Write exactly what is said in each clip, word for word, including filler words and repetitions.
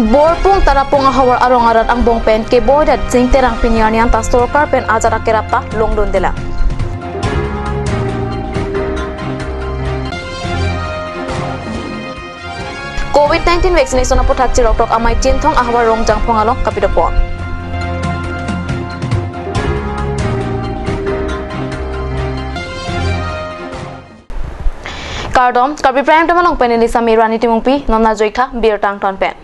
Borpung Tarapung ahavar arong arat angbong pen keboidet Sing Terang pini arni anta sorkar pen ajat akerap ta longdundelang. Covid nineteen vaccination aputhak chiroktok amei Chinthong ahavar Rongjangphong along kapidopon. Kardom, Karbi Prime Time along pen neli Sami Rani Timungpi, non ajoikha birta angton pen.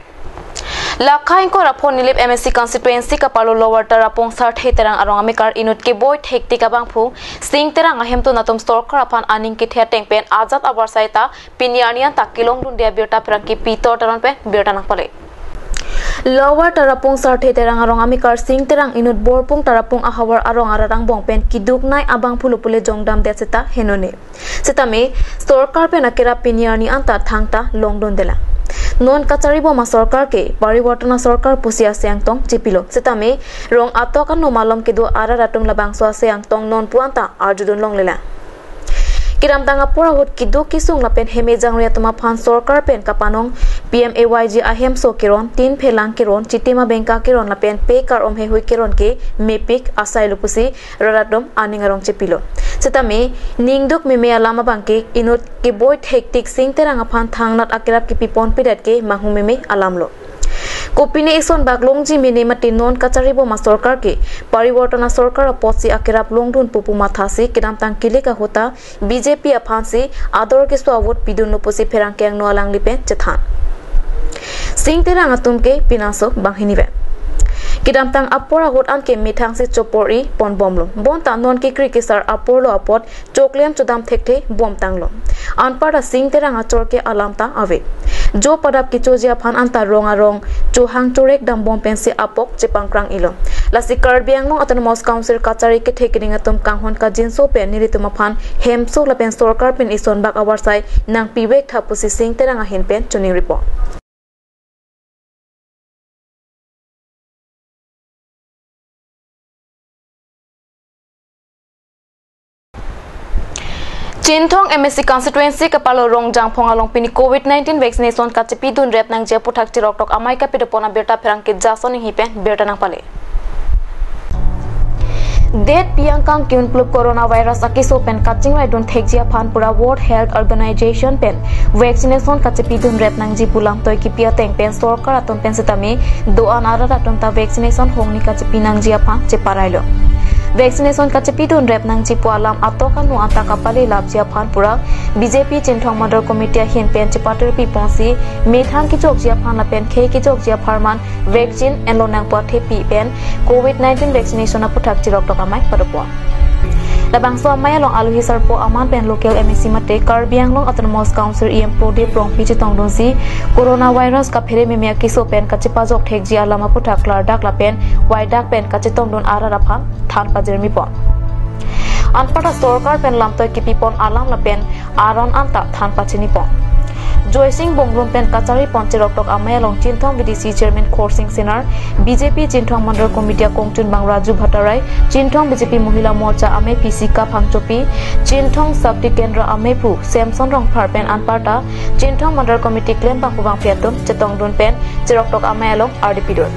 Lakha ingkoi ra pho Nilip M A C constituency kapalo Lower Tarapung Sarthe Terang arong amekar inut keboi thektik abangphu Sing Terang ahemtun atum sorkar aphan aning kethe ateng pen ajat avarsai ta pini arni anta kelongdunde abirta pherangke Pitor Teron pen birta nangpale. Lower Tarapung Sarthe Terang arong amekar Sing Terang inut Borpung Tarapung ahavar arong arat angbong pen kiduknei abangphu lo pule jongdamdet seta henone. Setame sorkar pen akerap pini arni anta thangta longdundelang. Non kacharibom asorkar ke parivartan asorkar pusi ase angtong chepilo. Setame rong atok ano malom kedo arat atum labangso ase angtong nonpu anta arjudun longlelang. Kedamtang apor ahut keduk kesung lapen heme jangre atum aphan sorkar pen kapanong P M A Y G ahemso keron, tin phelang keron, chitima bengka keron lapen pe kar-om heihui keron ke mepik asai lo pusi rat atum aning arong chepilo. Setame ningduk meme alam abangke inut keboi thektik Sing Terang aphan thangnat akerap kepiponpedet ke manghu meme alam lo. Kopine isonbak longji mene mate non kacharibom asorkar ke parivartan asorkar apotsi akerap longdunpo pu mathasi kedamtang kilik ahut ta B J P aphansi ador keso avote pidunlo pusi pherangke angno alangli pen chethan. Sing Terang atum ke pinangso banghini pen. Kedamtang apor ahut anke methangsi chopor-i ponbomlo. Bonta non kekri kesar apor lo apot choklem chodam thekthe bomtanglo. Anparta Sing Terang achor ke alam ta ave. Jo padap kechoji aphan anta rong arong chohang chorek dambom pensi apok chepangkrang-ilo. Lasi Karbi Anglong Autonomous Council kachari kethe keding atum kanghon kajinso pen nelitum aphan hemso lapen sorkar pen isonbak avarsai nangpivektha pusi Sing Terang ahin pen choningripo. Chinthong M A C constituency kapalo Rongjangphong along pini Covid nineteen vaccination kachepidunrep nangji aputhak chiroktok amei kapidopon abirta pherangke Jason Inghi pen birta nangpale. Det piang kang kiun plup coronavirus akeso pen kachingraidun thekji aphan pura World Health Organization pen vaccination kachepidunrep nangji pu lamtoi kipi ateng pen sorkar atum pen setame do-an arat atum ta vaccination hongni kachepi nangji aphan cheparailo. Vaccination kachepidunrep nangji pu alam atok ano anta kapalelapji aphan pura B J P Chinthong Mandal Committee ahin pen chepatirpiponsi methang kechokji aphan lapen khei kechokji apharman vaccine enlo nangpathepi pen Covid nineteen vaccination aputhak chiroktok amei padopon. Labangso amei along alohi sarpo aman pen local M A C mate Karbi Anglong Autonomous Council E M Prodip Rongpi chetongdunsi coronavirus kaphere meme akeso pen kachepajok thekji alam aputhak klardak lapen waidak pen kachetongdun arat aphan than pajirmipon. Anparta sorkar pen lamtoi kipipon alam lapen aron anta than pachinipon. Joysing Bongrung pen kacharipon chiroktok amei along Chinthong V D C Chairman Khorsing Senar, B J P Chinthong Mandal Committee akongchunbang Raju Bhattarai, Chinthong B J P Mohila Morcha ameiphu Sika Phangchopi, Chinthong Shakti Kendra ameiphu Samson Rongphar pen anparta Chinthong Mandal Committee klembang pubang pi atum chetongdun pen chiroktok amei along ardi pidun.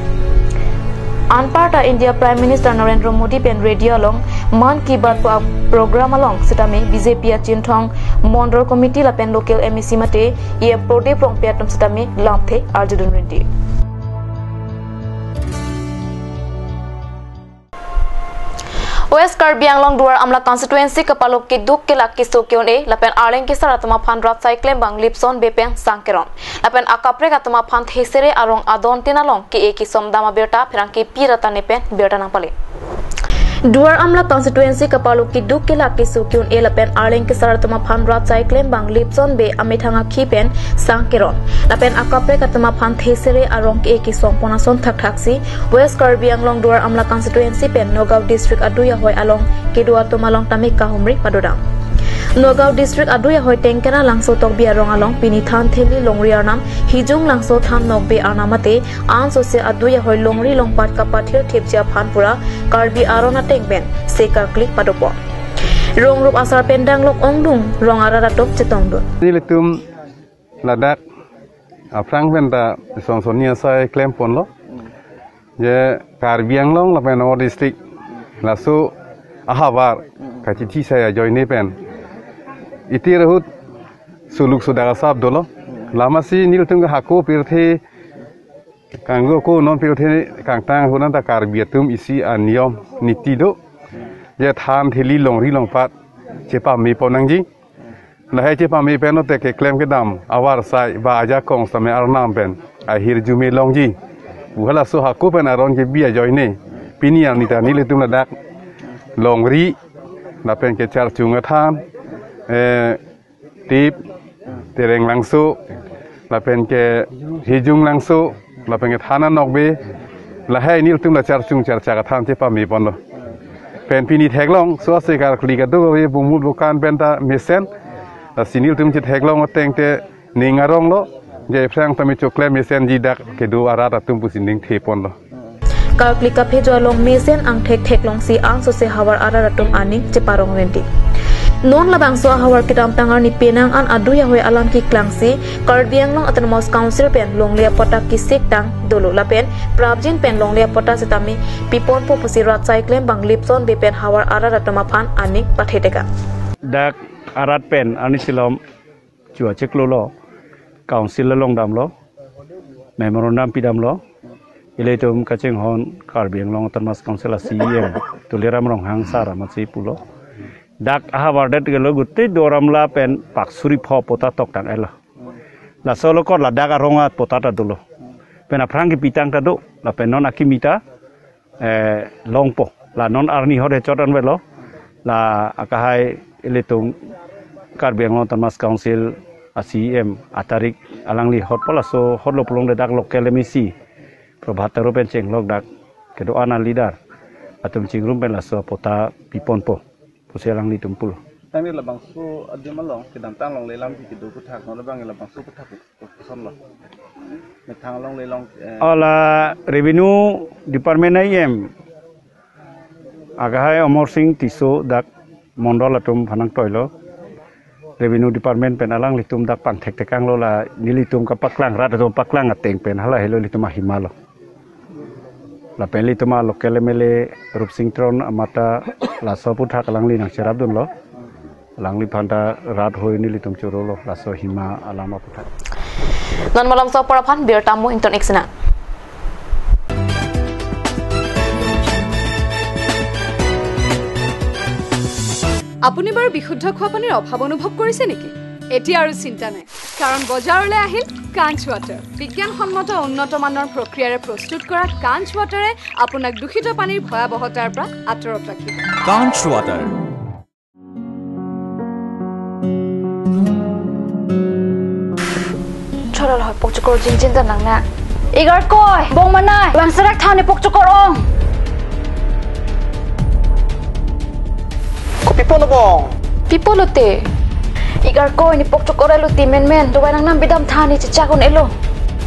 Anparta India Prime Minister Narendra Modi pen radio along Mann Ki Baat pu program along setame B J P a Chinthong Mandal Committee lapen local M A C mate E M Prodip Rongpi atum setame lamthe arjudun rindi. West Karbi Anglong Duar Amla constituency kapalo keduk kelak keso ke-un-e lapen arleng kesar atum aphan rat sai klembang Lipson Bey pen sang keron. Lapen akaprek atum aphan thesere arong adon tin along ke-e kesom dam abirta pherangke Pi Ratani pen birta nangpale. Duar Amla constituency kapalo keduk kelak keso ke-un-e lapen arleng kesar atum aphan rat sai klembang Lipson Bey amethang akhi pen sang keron. Lapen akaprek atum aphan thesere arong ke-e kesompon ason thakthaksi West Karbi Anglong Duar Amla constituency pen Nagaon district adui ahoi along kedo atum along tame kahumri padodam. Nagaon district adui ahoi Tengkera Langso Tokbi arong along pini Thantheli Longri Arnam, Hijung Langso Than Nokbe Arnam mate ansose adui ahoi longri longpat kapathir thipji aphan pura Karbi aron ateng pen se kaklik padopon. Rongrup asar pen danglok ongdung rong arat atum chetongdun. Nelitum ladak Aphrang pen ta son sonni asai klem ponlo. Je Karbi Anglong lapen North District laso ahavar kachithi sai ajoine pen itir ahut suluk sudak asap dolo. Lamasi nelitum ke hako pirthe kangjo ko non pirthe kangtang ahut anta Karbi atum isi aniyom niti do. Je than theli longri longpat chepame pon nangji. Lahei chepame pen lote keklem kedam avarsai ba ajakong sitame arnam pen ahirjume longji pu halaso hako pen aron kebi ajoine pini arni ta nelitum ladak longri lapen ke charchung athan, eh, Tip, Tereng Langso, lapen ke Hijung Langso, lapen ke Thana Nokbe, lahei nelitum la charchung charchak athan chepame ponlo. Pen pini theklong, so ase karkli kado ke bumut bukan pen ta mesen, lasi nelitum chetheklong ateng te ning aronglo, je aphrang tame choklem mesenji dak kedo arat atum pusi ningthe ponlo. Karkli kaphejo along mesen angthek theklongsi ansose havar arat atum aning cheparong renti. Non labangso ahavar kedamtang arni penang an adui ahoi alam keklangsi Karbi Anglong Autonomous Council pen longle apatta kesik tang dolo lapen prapjin pen longle apatta sitame piponpo pusi rat asai klembang Lipson Bey pen havar arat atum aphan aning pathetekang. Dak arat pen arni silom chua chiklo lo, council along damlo, memorandum pidamlo, ilitum kachinghon Karbi Anglong Autonomous Council a C E M Tuliram Ronghang sir amatsi pulo. Dak ahavar det gelo guti Doramla pen Paksuri pho patta toktang elo. Laso lo kor ladak arong a patta ta dolo. Pen aphrang kepitang ta do, lapen non akimi ta eh, longpo. La non arni hot hechot anvetlo. La akahai ilitum Karbi Anglong Autonomous Council a C E M atarik alangli hot palaso hotlo pulong de dak local M A C Prabhat Taro pen chenglok dak kedo-an a leader atum chingrum pen laso patta piponpo pusi alanglitum pulo. Tangte labangso adim along kedamtang along lelam di kedo aputhak non labang labangso aputhak pu- pu- puson lo. Methang along lelong, eh, ala Revenue Department a E M akahai Amar Sing Tisso dak mondol atum aphan nangtoilo. Revenue Department pen alanglitum dak pangthektekanglo, la nelitum kapaklang rat atum paklang ateng pen hala helo ilitum ahima lo. Lapen ilitum a local M L A Rupsing Teron amat ta laso aputhak alangli nangcherapdunlo. Alangliphan ta rat hoi nelitum chorolo laso hima alam aputhak. Non malomso apor aphan birta mo ington ik sina. আপুনি বাৰু বিশুদ্ধ খোৱা পানীৰ অভাৱ অনুভৱ কৰিছে নেকি? এতিয়া আৰু চিন্তা নাই, কাৰণ বজাৰলৈ আহিল কাঞ্চ ৱাটাৰ। বিজ্ঞানসন্মত উন্নত মানৰ প্ৰক্ৰিয়াৰে প্ৰস্তুত কৰা কাঞ্চ ৱাটাৰে আপোনাক দূষিত পানীৰ ভয়াৱহতাৰ পৰা আঁতৰত ৰাখিব। কাঞ্চ water. Chorol hoi pokchokor jingjin ta nang na. Igarkoi, bong manai, bang serak thani pokchokor ong. Kopi ponlo bong? Pi ponlo te? Igarkoi, ne pokchokor elo te menmen, dovai nangnam bidam thani chechak un-elo.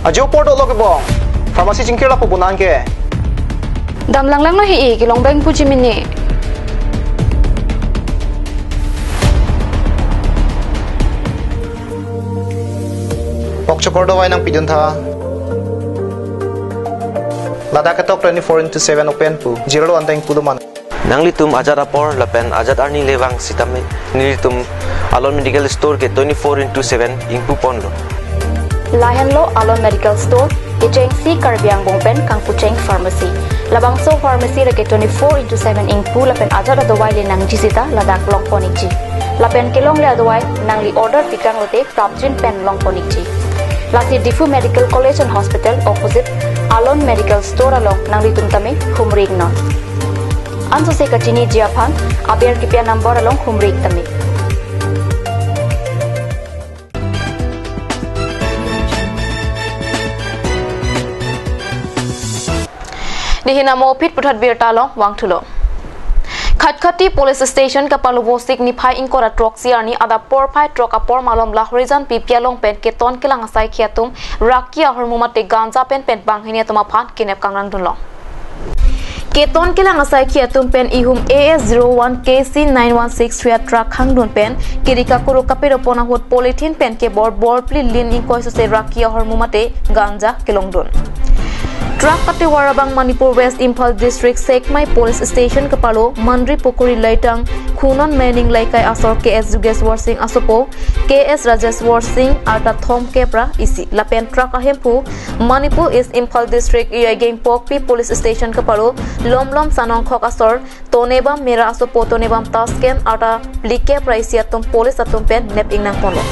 Ajo apor dolo ke bong. Pharmacy chingkir lapu bonang ke. Dam langlanglo he-i, kelong beng puji mini. Pokchokor dovai nangpidun tha. Ladak ketok twenty-four into seven open pu. Jirlo anteng pulo man. Nanglitum ajat apor lapen ajat arni le vang sitame nelitum Alon Medical Store ke twenty-four into seven ingpu ponlo. Lahenlo Alon Medical Store, kechengsi Karbi Angbong pen kangpucheng pharmacy. Labangso pharmacy lake twenty-four into seven ingpu lapen ajat adovai le nangji sita ladak long pon ikji. Lapen kelongle adovai nangli order pikanglote prapjin pen long pon ikji. Lasi Diphu Medical College and Hospital opposite Alon Medical Store along nanglitum tame humri iknon. Ansose kachiniji aphan aber kipi a number along humri ik tame. Nihin amo phit puthot birta along vangthulo. Khatkhati Police Station kapalubosik niphai ingkoi ra throksi arni adap porphai throk apor malom Lahorijan P P along pen keton kelang asai khi atum raki ahormu mate ganja pen pen banghini atum aphan kinep kangrang dunlong. Keton kelang asaikhi atum pen ihum A S zero one K C nine one six three a truck hangdun pen kiri kakuru kapiro pon ahut polythene pen kebor bor phli lin ingkoi sose raki ahormu mate ganja kelongdun. Truck katovar abang Manipur West Imphal District Sekmai Police Station kapalo Mandri Pukuri Laitang Khunon Mening Laikai asor K S Jugeshwar Singh asopo K S Rajeshwar Singh arta thomkep ra isi lapen truck ahemphu Manipur East Imphal District Iyageng Pokpi Police Station kapalo Lomlom Sanongkhok asor Tonebam Mera asopo Tonebam Tasken arta phlikep ra isi atum police atum pen nep ingnang ponlo.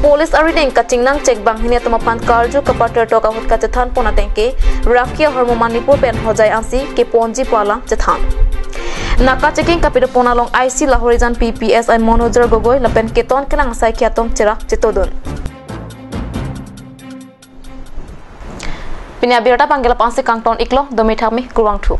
Police arideng kachingnang chek banghini atum aphan karju kapater tok ahut kachethan pon atengke raki ahormu Manipur pen hojai ansi keponji pu alam chethan. Naka checking kapiro pon along I C Lahorijan P P S I Monojar Gogoi lapen keton kelang asaikhi atum cherap chetodun. Pini abirta abang ke la-an si kangton iklo, domi thakmi, kurvangthu.